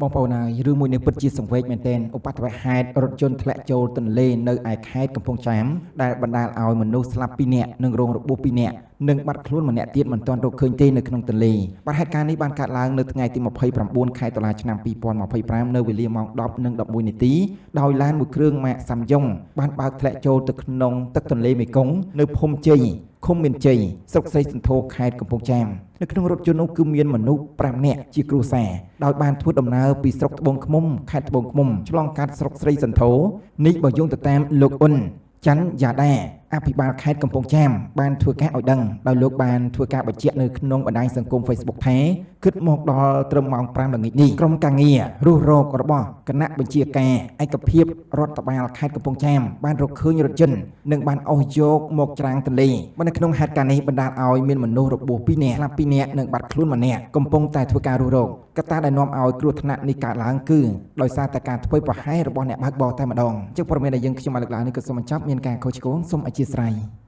បងប្អូនហើយរឿងមួយនេះពិតជាសង្វេគមែនទែនឧបទ្ទវហេតុរថយន្តធ្លាក់ចូលទន្លេនៅឯខេត្តកំពង់ចាមដែលបណ្ដាលឲ្យមនុស្សស្លាប់2នាក់និងរងរបួស2នាក់និងបាត់ខ្លួនម្នាក់ទៀតមិនទាន់រកឃើញទេនៅក្នុងទន្លេបាទហេតុការណ៍នេះបានកើតឡើងនៅថ្ងៃទី29ខែតុលាឆ្នាំ2025នៅវេលាម៉ោង10:11នាទីដោយឡានមួយគ្រឿងម៉ាកសាំយ៉ុងបានបើកធ្លាក់ចូលទៅក្នុងទឹកទន្លេមេគង្គនៅភូមិជ័យឃុំមានជ័យស្រុកស្រីសន្ធរខេត្តកំពង់ចាមនៅក្នុងរថយន្តនោះគឺមានមនុស្ស5នាក់ជាគ្រួសារដោយបានធ្វើដំណើរពីស្រុកត្បូងឃ្មុំខេត្តត្បូងឃ្មុំឆ្លងកាត់ស្រុកស្រីសន្ធរនេះបើយោងទៅតាមលោកអ៊ុនច័ន្ទយ៉ាដាអភិបាលខេត្តកំពង់ចាមបានធ្វើការឲ្យដឹងដោយលោកបានធ្វើការបញ្ជាក់នៅក្នុងបណ្ដាញសង្គម Facebook ថាគិតមកដល់ត្រឹមម៉ោង5ល្ងាចនេះក្រុមការងាររុះរករបស់គណៈបញ្ជាការឯកភាពរដ្ឋបាលខេត្តកំពង់ចាមបានរកឃើញរថយន្តនិងបានអូសយកមកច្រាំងទន្លេបើនៅក្នុងហេតុការណ៍នេះបណ្ដាលឲ្យមានមនុស្សរបួស2នាក់ស្លាប់2នាក់និងបាត់ខ្លួន1នាក់កំពុងតែធ្វើការរុះរកកត្តាដែលនាំឲ្យគ្រោះថ្នាក់នេះកើតឡើងគឺដោយសារតែការធ្វើប្រហែសរបស់អ្នកបើកបរតែម្ដងជាព័ត៌មានដែលយើងខ្ញុំបានលើកឡើងនេះក៏សូមបញ្ចប់មានការខុសឆ្គងសូមអធិស្ឋាន។